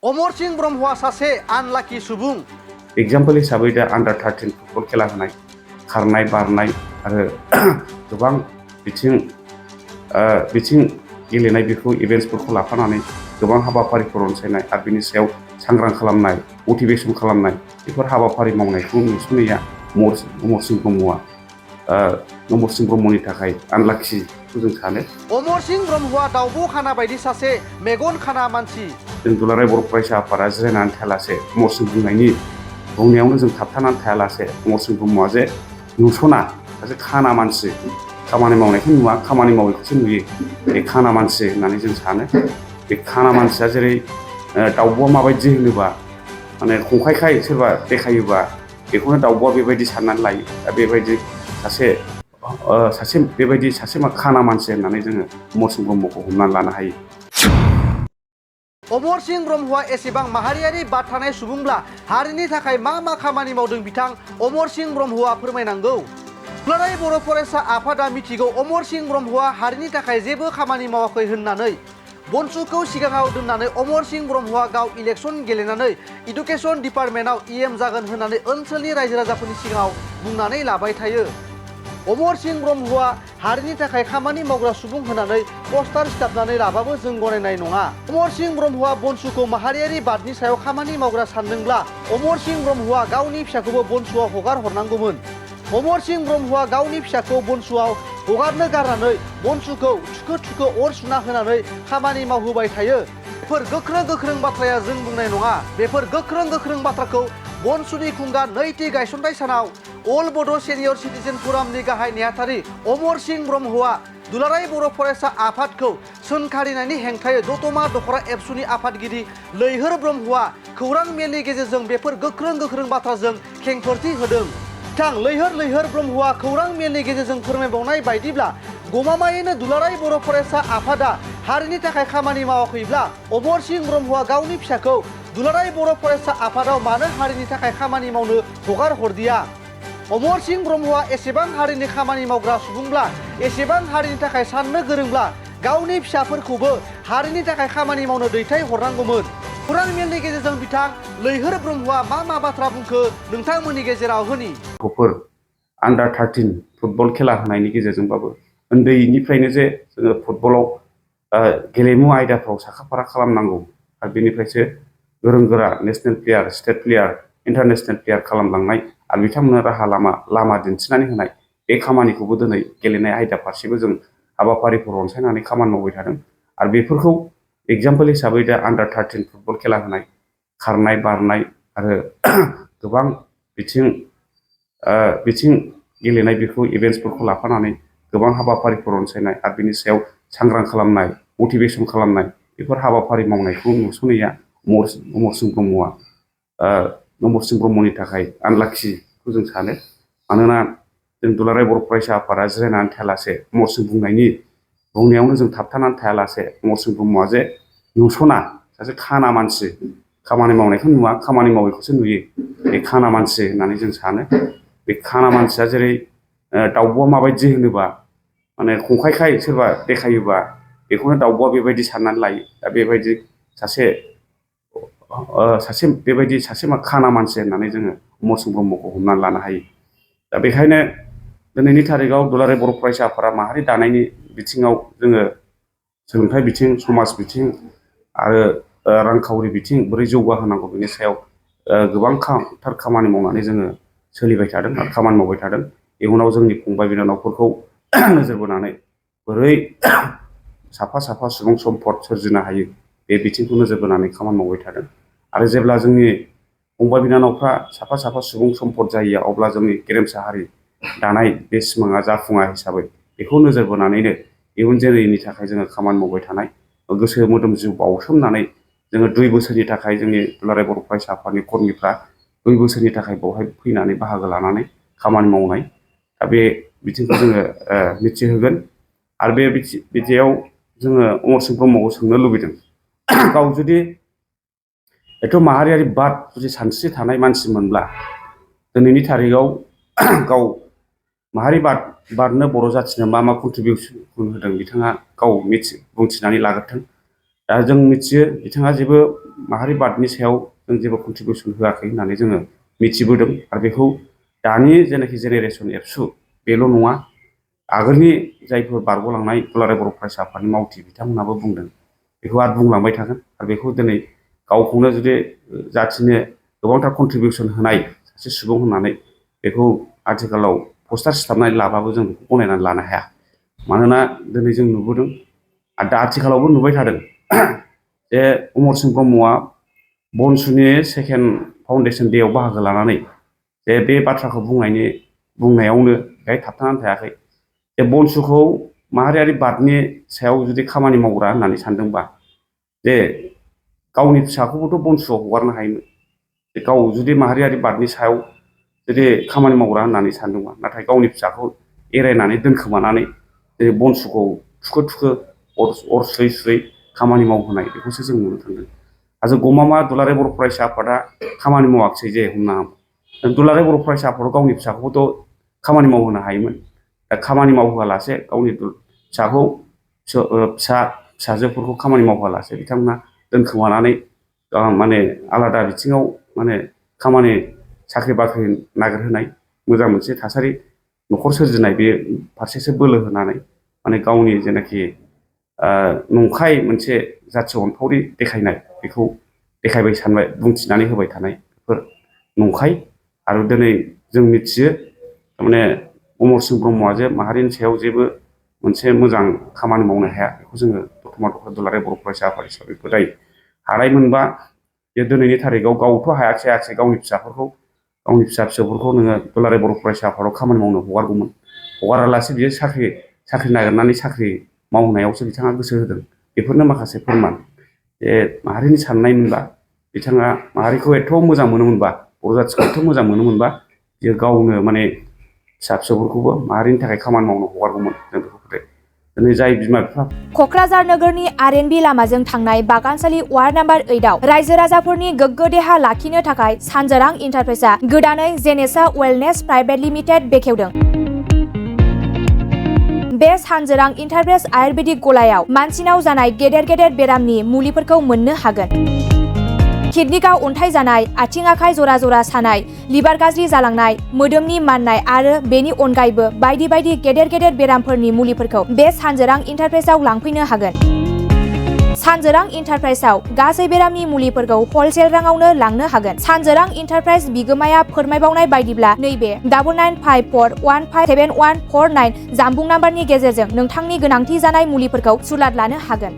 अमरस ब्रह्मआ सासे आनलाकि सुबुं। एग्जाम्पल हिसाबै दा आन्डार 13 फुटबल खेला होनाय, खारनाय बारनाय आरो गोबां बिथिं गेलेनाय बेखौ इभेन्ट्सफोरखौ लाफानानै गोबां हाबाफारिफोर रनसायनाय आरो बिनि सायाव सांग्रां खालामनाय, मटिभेसन खालामनाय बेफोर हाबाफारि मावनायखौ नुस'नैया अमरस ब्रह्मनि थाखाय आनलाखिखौ जों सानो। अमरस ब्रह्मआ दाउब' खाना बायदि सासे मेगन खाना मानसि। जों दुलाराय बर' फरायसा आफादा जिरायनानै थायालासे अमरस बुंनायावनो जों थाबथानानै थायालासे अमरस ब्रह्मआ जे नुस'ना सासे खाना मानसि, खामानि मावनायखौ नुवा, खामानि मावनायखौसो नुयो, बे खाना मानसि होननानै जों सानो। बे खाना मानसिया जेरै दाउब'आ माबायदि होनोबा माने खंखायखाय सोरबा देखायोबा बेखौनो दाउब'आ बेबायदि साननानै लायो। दा बेबायदि सासे खाना मानसि होननानै जोङो अमरस ब्रह्मखौ हमनानै लानो हायो। अमरस ब्रह्मआ एसेबां माहारियारि बाद थानाय सुबुंब्ला हारिनि थाखाय मा खामानि मावदों बिथां अमरस ब्रह्मआ फोरमायनांगौ। दुलाराय बर' फरायसा आफादा मिथिगौ अमरस ब्रह्मआ हारिनि थाखाय जेबो खामानि मावाखै होननानै। बनसुखौ सिगाङाव दोननानै अमरस ब्रह्मआ गाव इलेक्सन गेलेनानै इडुकेसन डिपार्टमेन्टआव EM जागोन होननानै ओनसोलनि रायजो राजाफोरनि सिगाङाव बुंनानै लाबाय थायो। अमरस ब्रह्मआ हारिनि थाखाय खामानि मावग्रा सुबुं होननानै पस्टार सिथाबनानै लाबाबो जों गनायनाय नङा। अमरस ब्रह्मआ बनसुखौ माहारियारि बादनि सायाव खामानि मावग्रा सानदोंब्ला अमरस ब्रह्मआ गावनि फिसाखौबो बनसुआव हगार हरनांगौमोन। अमरस ब्रह्मआ गावनि फिसाखौ बनसुआव हगारनो गारनानै बनसुखौ थुखो अर सुना होनानै खामानि मावहोबाय थायो। बेफोर गोख्रों बाथ्राया जों बुंनाय नङा। बेफोर गोख्रों बाथ्राखौ बनसुनि खुंगा नैथि गायसनथाय सानाव अल बड' सेनियर सिटिजेन फरामनि गाहाय नेहाथारि अमरस ब्रह्मआ दुलाराय बर' फरायसा आफादखौ सोंखारिनायनि हेंथायै दतमा दख'रा एबसुनि आफादगिरि लैहोर ब्रह्मआ खौरां मेलनि गेजेरजों बेफोर गोख्रों बाथ्राजों खेंफोरथि होदों। बिथां लैहोर ब्रह्मआ खौरां मेलनि गेजेरजों फोरमायबावनाय बायदिब्ला गमामायैनो दुलाराय बर' फरायसा आफादा हारिनि थाखाय खामानि मावाखैब्ला अमरस ब्रह्मआ गावनि फिसाखौ दुलाराय बर' फरायसा आफादाव मानो हारिनि थाखाय खामानि मावनो हगार हरदिया? अमरस ब्रह्मआ एसेबां हारिनि खामानि मावग्रा सुबुंब्ला, एसेबां हारिनि थाखाय साननो गोरोंब्ला गावनि फिसाफोरखौबो हारिनि थाखाय खामानि मावनो दैथाय हरनांगौमोन। खौरां मेलनि गेजेरजों बिथां लैहोर ब्रह्मआ मा बाथ्रा बुंखो नोंथांमोननि गेजेराव होनि। गथ'फोर आन्डार 13 फुटबल खेला होनायनि गेजेरजोंबाबो उन्दैनिफ्रायनो जे जोङो फुटबलाव गेलेमु आयदाफ्राव साखाफारा खालामनांगौ आरो बेनिफ्रायसो गोरों गोरा national player, state player, international player खालामलांनाय आरो बिथांमोननो राहा लामा दिन्थिनानै होनाय बे खामानिखौबो दिनै गेलेनाय आयदा फारसेबो जों हाबाफारिफोर रनसायनानै खामानि मावबाय थादों। आरो बेफोरखौ एग्जाम्पल हिसाबै दा आन्डार 13 फुटबल खेला होनाय, खारनाय बारनाय आरो गोबां बिथिं गेलेनाय बेखौ इभेन्ट्सफोरखौ लाफानानै गोबां हाबाफारिफोर रनसायनाय आरो बिनि सायाव सांग्रां खालामनाय, मटिभेसन खालामनाय बेफोर हाबाफारि मावनायखौ नुस'नैया अमरस ब्रह्मनि थाखाय आनलाखिखौ जों सानो। मानोना जों दुलाराय बर' फरायसा आफादा जिरायनानै थायालासे अमरस बुंनायावनो जों थाबथानानै थायालासे अमरस ब्रह्मआ जे नुस'ना सासे खाना मानसि, खामानि मावनायखौ नुवा, खामानि मावनायखौसो नुयो, बे खाना मानसि होननानै जों सानो। बे खाना मानसिया जेरै दाउब'आ माबायदि होनोबा माने खंखायखाय सोरबा देखायोबा बेखौनो दाउब'आ बेबायदि साननानै लायो। दा बेबायदि सासे खाना मानसि होननानै जोङो अमरस ब्रह्मखौ हमनानै लानो हायो। दा बेखायनो दिनैनि थारिखआव दुलाराय बर' फरायसा आफादा माहारि दानायनि बिथिङाव जोङो सोलोंथाइ बिथिं, समाज बिथिं आरो रांखावरि बिथिं बोरै जौगाहोनांगौ बेनि सायाव गोबांथार खामानि मावनानै जोङो सोलिबाय थादों आरो खामानि मावबाय थादों। इयुनाव जोंनि फंबाय बिनानावफोरखौ नोजोर बोनानै बोरै साफा सुबुं सम्पद सोरजिनो हायो बे बिथिंखौ नोजोर बोनानै खामानि मावबाय थादों। आरो जेब्ला जोंनि फंबाय बिनानावफ्रा साफा सुबुं सम्पद जायो अब्ला जोंनि गेरेमसा हारि दानाय बे सिमाङा जाफुङा हिसाबै बेखौ नोजोर बोनानैनो इयुन जोलैनि थाखाय जोङो खामानि मावबाय थानाय, गोसो मोदोम जिउ बावसोमनानै जोङो 2 बोसोरनि थाखाय जोंनि दुलाराय बर' फरायसा आफादनि कर्मिफ्रा 2 बोसोरनि थाखाय बेवहाय फैनानै बाहागो लानानै खामानि मावनाय। दा बे बिथिंखौ जोङो मिथिहोगोन। आरो बे बिथिङाव जोङो अमरस ब्रह्मखौ सोंनो लुबैदों, गाव जुदि एथ' माहारियारि बाद जुदि सानस्रि थानाय मानसिमोनब्ला दिनैनि थारिखआव गाव माहारि बादनो बर' जाथिनो मा कन्ट्रिबिउसन होदों बिथाङा गाव बुंथिनानै लाग्रोथों। दा जों मिथियो बिथाङा जेबो माहारि बादनि सायाव जों जेबो कन्ट्रिबिउसन होआखै होननानै जोङो मिथिबोदों आरो बेखौ दानि जेनाखि जेनेरेसन एबसु बेल' नङा आगोलनि जायफोर बारग'लांनाय दुलाराय बर' फरायसा आफादनि मावथि बिथांमोनाबो बुंदों बेखौ आरो बुंलांबाय थागोन आरो बेखौ दिनै गावखौनो जुदि जाथिनो गोबांथार कन्ट्रिबिउसन होनाय सासे सुबुं होननानै बेखौ आथिखालाव पस्टार सिथाबनानै लाबाबो जों बेखौ गनायनानै लानो हाया मानोना दिनै जों नुबोदों आरो दा आथिखालावबो नुबाय थादों जे अमरसिं ब्रह्मआ बनसुनि सेकेन्ड फाउन्डेसन डेआव बाहागो लानानै जे बे बाथ्राखौ बुंनायावनो बेहाय थाबथानानै थायाखै जे बनसुखौ माहारियारि बादनि सायाव जुदि खामानि मावग्रा होननानै सानदोंबा जे गावनि फिसाखौबोथ' बनसुआव हगारनो हायोमोन गाव जुदि माहारियारि बादनि सायाव जुदि खामानि मावग्रा होननानै सानदोंबा नाथाय गावनि फिसाखौ एरायनानै दोनखोमानानै बनसुखौ थुखो अर सुयै सुयै खामानि मावहोनाय बेखौसो जों नुनो थांदों आरो गमामा दुलाराय बर' फरायसा आफादा खामानि मावाखिसै जे हमना दुलाराय बर' फरायसा आफादाव गावनि फिसाखौबोथ' खामानि मावहोनो हायोमोन दा खामानि मावहोआलासे गावनि फिसाखौ फिसाजोफोरखौ खामानि मावहोआलासे बिथांमोना दोनखोमानानै माने आलादा बिथिङाव माने खामानि साख्रि बाख्रि नागिरहोनाय मोजां मोनसे थासारि न'खर सोरजिनाय बे फारसेसो बोलो होनानै माने गावनि जेनाखि नंखाय मोनसे जाथि अनफावरि देखायनाय बेखौ देखायबाय सानबाय बुंथिनानै होबाय थानाय बेफोर नंखाय आरो दिनै जों मिथियो थारमाने अमरसिं ब्रह्मआ जे माहारिनि सायाव जेबो मोनसे मोजां खामानि मावनो हाया बेखौ जोङो दतमा दुलाराय बर' फरायसा आफाद हिसाबै फोथायो हानायमोनबा बे दिनैनि थारिखआव गावथ' हायाखिसै गावनि फिसाफोरखौ गावनि फिसा फिसौफोरखौ नोङो दुलाराय बर' फरायसा आफादाव खामानि मावनो हगारगौमोन हगारालासे बियो साख्रि नागिरनानै साख्रि मावनायावसो बिथाङा गोसो होदों बेफोरनो माखासे फोरमान जे माहारिनि साननाय मोनबा बिथाङा माहारिखौ एथ' मोजां मोनोमोनबा बर' जाथिखौ एथ' मोजां मोनोमोनबा बियो गावनो माने फिसा फिसौफोरखौबो माहारिनि थाखाय खामानि मावनो हगारगौमोन जों बेखौ फोथायो दिनै जाय बिमा बिफा क'क्राझार नोगोरनि आर.एन.बि लामाजों थांनाय बागानसालि वार्ड नाम्बार 8आव रायजो राजाफोरनि गोग्गो देहा लाखिनो थाखाय सानजोरां इन्टारप्राइजआ गोदानै जेनेसा वेलनेस प्राइभेट लिमिटेड बेखेवदों। बे सानजोरां इन्टारप्राइज आयुर्वेदिक गलायाव मानसिनाव जानाय गेदेर गेदेर बेरामनि मुलिफोरखौ मोननो हागोन। किडनिकआव अन्थाइ जानाय, आथिं आखाइ जरा जरा सानाय, लिभार गाज्रि जालांनाय, मोदोमनि माननाय आरो बेनि अनगायैबो बायदि बायदि गेदेर गेदेर बेरामफोरनि मुलिफोरखौ बे सानजोरां इन्टारप्राइजआव लांफैनो हागोन। सानजोरां इन्टारप्राइजआव गासै बेरामनि मुलिफोरखौ हलसेल राङावनो लांनो हागोन। सानजोरां इन्टारप्राइज बिगोमाया फोरमायबावनाय बायदिब्ला नैबे 9954157149 जानबुं नाम्बारनि गेजेरजों नोंथांनि गोनांथि जानाय मुलिफोरखौ सुलाद लानो हागोन।